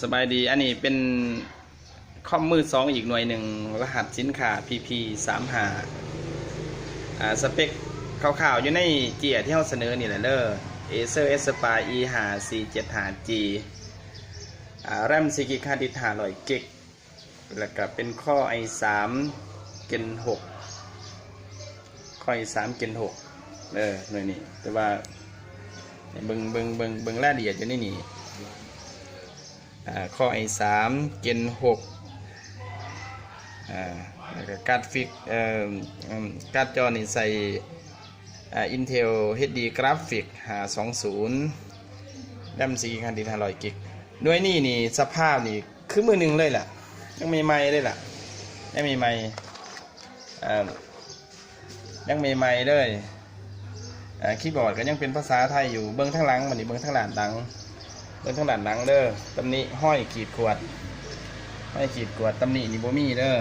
ສະບາຍດີ, ອັນນີ້ເປັນຄອມມືສອງອີກໜ່ວຍໜຶ່ງ, ລະຫັດສິນຄ້າ ພີພີສາມຫ້າ. ອາ ສະເປັກຄ່າວໆຢູ່ໃນເຈ້ຍທີ່ເຮົາສະເໜີນີ້ແຫຼະເດີ, ເອເຊີ ແອັດສະປາຍ ອີ ຫ້າສີ່ເຈັດຫ້າຈີ ອາ ແຣມສີ່ກິກ, ຮາດດິສຫ້າຮ້ອຍກິກ, ແລ້ວກະເປັນຄໍໄອສາມເຈັນຫົກ ຄໍໄອສາມເຈັນຫົກເດີ ໜ່ວຍນີ້. ແຕ່ວ່າເບິ່ງ ເບິ່ງ ເບິ່ງ ເບິ່ງລາຍລະອຽດຢູ່ໃນນີ້, ອາ ຄໍໄອສາມເຈັນຫົກ ອາ ແລ້ວກະກາດຟິກ ເອີ ອາ ກາດຈໍນີ້ໃສ່ ອາ ອິນເທວ ເອັດດີ ກຣາຟິກຫ້າສອງສູນ ແຣມສີ່ກິກ ຮາດດິສຫ້າຮ້ອຍກິກ. ໜ່ວຍນີ້ນີ້ສະພາບນີ້ຄືມືໜຶ່ງເລີຍລະ, ຍັງໃໝ່ໆເລີຍລະ, ຍັງໃໝ່ໆ ເອີ ຍັງໃໝ່ໆເລີຍ. ອາ ຄີບອດກໍຍັງເປັນພາສາໄທຢູ່. ເບິ່ງທາງຫຼັງ, ບັດນີ້ເບິ່ງທາງດ້ານຫຼັງ, ເບິ່ງທາງດ້ານຫຼັງເດີ. ຕຳໜິ ຮອຍຂີດຂວດ, ຮອຍຂີດຂວດ, ຕຳໜິນີ້ບໍ່ມີເດີ.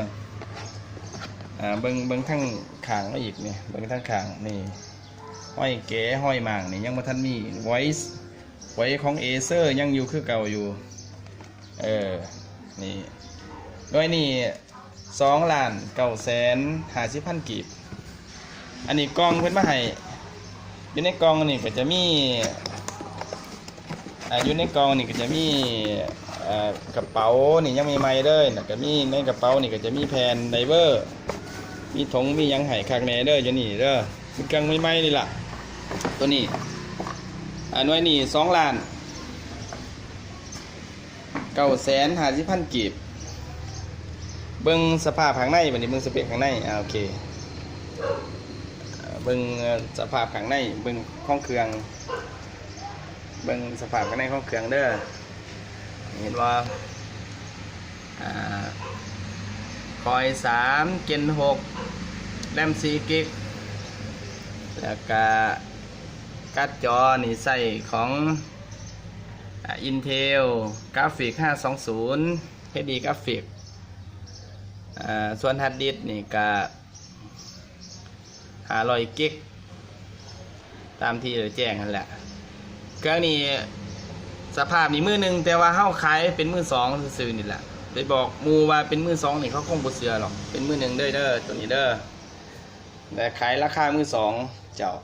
ອາ ເບິ່ງ ເບິ່ງທາງຂ້າງມາອີກນີ້, ເບິ່ງທາງຂ້າງນີ້, ຮອຍແກ ຮອຍໝາກນີ້ຍັງບໍ່ທັນມີ. ໄວ ໄວຂອງເອເຊີຍັງຢູ່ຄືເກົ່າຢູ່. ເອີ ນີ້ ໜ່ວຍນີ້ ສອງລ້ານເກົ້າແສນຫ້າສິບພັນກີບ. ອັນນີ້ກ່ອງເພິ່ນມາໃຫ້, ຢູ່ໃນກ່ອງນີ້ກໍຈະມີ ອາ ຢູ່ໃນກ່ອງນີ້ກໍຈະມີ ເອີ ກະເປົານີ້ຍັງໃໝ່ໆເລີຍ, ແລ້ວກໍມີໃນກະເປົານີ້ກໍຈະມີແຜ່ນໄດເວີ ມີຖົງມີຫຍັງໃຫ້ຄັກແນ່ເດີ. ຢູ່ນີ້ເດີ ເປັນເຄື່ອງໃໝ່ໆນີ້ລະ ໂຕນີ້. ອາ ໜ່ວຍນີ້ ສອງລ້ານ ເກົ້າແສນຫ້າສິບພັນກີບ. ເບິ່ງສະພາບຂ້າງໃນ, ບັດນີ້ເບິ່ງສະເປັກຂ້າງໃນ. ອາ ໂອເຄ ເບິ່ງສະພາບຂ້າງໃນ, ເບິ່ງຂອງເຄື່ອງ, ເບິ່ງສະພາບຂ້າງໃນຂອງເຄື່ອງເດີ. ເຫັນບໍ່? ອາ ຄໍໄອສາມເຈັນຫົກ ແຣມສີ່ກິກ, ແລ້ວກະກາດຈໍນີ້ໃຊ້ຂອງ ອາ ອິນເທວ ກຣາຟິກຫ້າສອງສູນ ເອັດດີ ກຣາຟິກ. ອາ ສ່ວນຮາດດິສນີ້ກະຫ້າຮ້ອຍກິກ ຕາມທີ່ໄດ້ແຈ້ງຫັ້ນແຫຼະ. ເຄື່ອງນີ້ສະພາບນີ້ມືໜຶ່ງ, ແຕ່ວ່າເຮົາຂາຍເປັນມືສອງຊື່ໆນີ້ແຫຼະ. ໄປບອກໝູ່ວ່າເປັນມືສອງນີ້ ເຂົາຄົງບໍ່ເຊື່ອດອກ. ເປັນມືໜຶ່ງເດີ ເດີ ໂຕນີ້ເດີ, ແລະ ຂາຍລາຄາມືສອງເຈົ້າ.